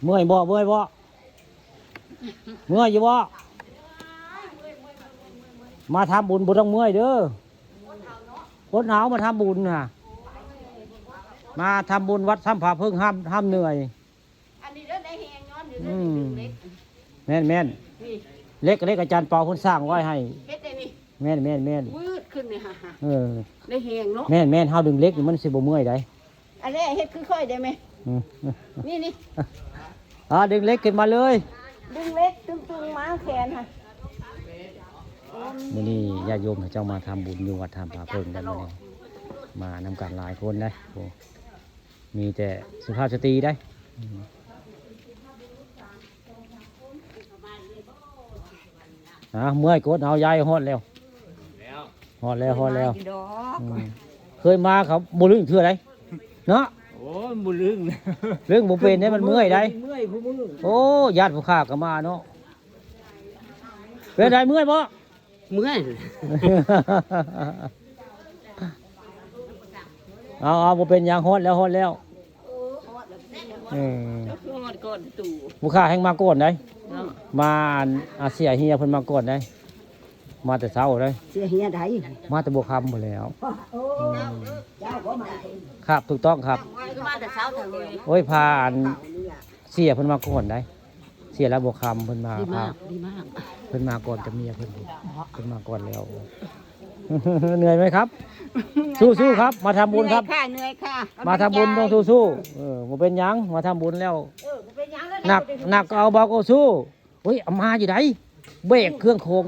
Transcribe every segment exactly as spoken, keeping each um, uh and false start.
เมื่อยบ่ เมื่อยบ่ เมื่อยอยู่บ่ มาทำบุญบ่ต้องเมื่อยเด้อ คนหนาวมาทำบุญน่ะ มาทำบุญวัดถ้ำผาเพิ่ง ห้าม ห้ามเหนื่อย อันนี้เด้อ ได้แฮงย้อนอยู่เด้อ อืม นี่ ดึงเหล็ก แม่นๆ นี่ เหล็ก เหล็กอาจารย์เปาเพิ่นสร้างไว้ให้ เฮ็ดได้นี่ แม่นๆๆ วืดขึ้นนี่ ฮ่าๆ เออ ได้แฮงเนาะ แม่นๆ เฮาดึงเหล็กนี่มันสิบ่เมื่อยใด อันนี้เฮ็ดคือข้อยได้ไหม อืม นี่นี่ อ่า ดึงเหล็กขึ้นมาเลย ดึงเหล็กตึงๆ มาแขนค่ะ มื้อนี้ญาติโยมเขาเจ้ามาทำบุญอยู่วัดถ้ำผาเพิ่งกันมื้อนี้ มานำกันหลายคนนะ โอ้ มีแต่สุภาพสตรีได้ อืม อ่า เมื่อยกดเอา ยายฮอดแล้ว ฮอดแล้ว ฮอดแล้ว มาอยู่ดอก อืม เคยมาเขาบ่ลึงเทื่อใดเนาะ โอ้ย บ่ลึง ลึงบ่เป็นได้ มันเมื่อยได้ เมื่อยผู้มือ โอ้ ญาติผู้ข้าก็มาเนาะ เป็นใด เมื่อยบ่ เมื่อย เอา เอา บ่เป็นหยัง ฮอดแล้ว ฮอดแล้ว เออ ฮอดก่อนตู้ ผู้ข้าแฮงมาก่อนได้ เนาะ มาอัน อาเซียเฮียเพิ่นมาก่อนได้ มาแต่เช้าได้ เสียเฮียใด มาแต่บัวคำหมดแล้ว โอ้ อืม เจ้าก็มาเอง ครับ ถูกต้องครับ มาแต่เช้าเถอะเลย โอ้ย พาอัน เสียเพิ่นมาก่อนได้ เสียแล้วบัวคำเพิ่นมา ดีมาก พา ดีมาก เพิ่นมาก่อนกับเมียเพิ่น เพิ่นมาก่อนแล้ว เหนื่อยไหมครับ สู้ๆครับ มาทำบุญครับ เหนื่อยค่ะ เหนื่อยค่ะ มาทำบุญต้องสู้ๆ เออ บ่เป็นหยัง มาทำบุญแล้ว เออ บ่เป็นหยังแล้ว หนัก หนักก็เอาเบาก็สู้ เฮ้ย เอามาอยู่ได เบรกเครื่องของ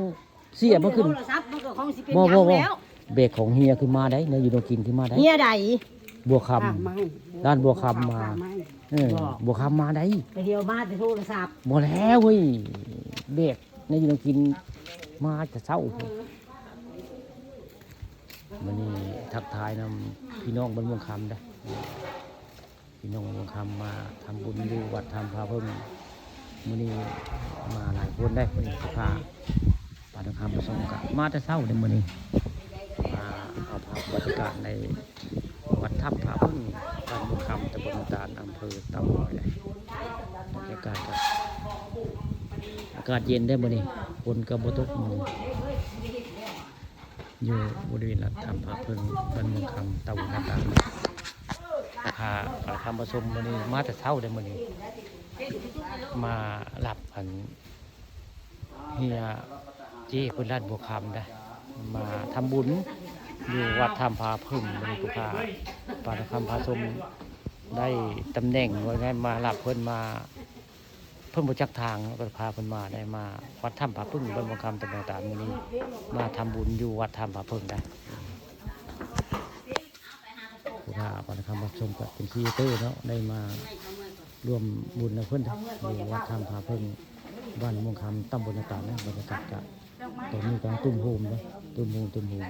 เสียมันขึ้น โทรศัพท์มันก็คงสิเป็น บ่ หยัง บ่ บ่ แล้ว เบรกของเฮียขึ้นมาได้ เนี่ยอยู่ตรงกินขึ้นมาได้ เฮียใด บัวคำ อ่ะ มาให้ ร้านบัวคำมา มาให้ เออ บ่ บัวคำมาได้ แต่เดี๋ยวมาแต่โทรศัพท์ บ่แล้วเว้ย เบรกเนี่ยอยู่ตรงกินมาแต่เช้า มื้อนี้ทักทายนำพี่น้องบ้านม่วงคำเด้อ พี่น้องม่วงคำมาทำบุญอยู่วัดถ้ำผาเพิ่ง มื้อนี้มาหลายคนได้ มื้อนี้สิพาป้าทองคำมาส่งกะมาแต่เช้าเด้อมื้อนี้ มาเอาภาพบรรยากาศในวัดถ้ำผาเพิ่ง บ้านม่วงคำ ตำบลตาล อำเภอเต่างอยได้ บรรยากาศก็อากาศเย็นได้อมื้อนี้ ฝนก็บ่ตกมื้อนี้ อยู่บริเวณวัดถ้ำผาเพิ่ง บ้านม่วงคำ ตำบลนาตาล พา พาธรรมชมมื้อนี้ มาแต่เช้าเด้อมื้อนี้ มารับอันเฮียเจ้เพิ่นร้านบัวคำได้ มาทำบุญอยู่วัดถ้ำผาเพิ่ง มื้อนี้ก็พา พาธรรมชมได้ตำแหน่งว่าไง มารับเพิ่นมา เพิ่นบ่จักทาง ก็พาเพิ่นมา ได้มาวัดถ้ำผาเพิ่ง บ้านม่วงคำ ตำบลนาตาล มื้อนี้มาทำบุญอยู่วัดถ้ำผาเพิ่งได้ ผู้พาปานคำมาชมกับเป็นครีเอเตอร์เนาะ ได้มาร่วมบุญนำเพิ่นอยู่วัดถ้ำผาเพิ่ง บ้านม่วงคำ ตำบลนาตาลนะ บรรยากาศก็ตอนนี้กำลังตุ้มโฮมนะ ตุ้มโฮม ตุ้มโฮม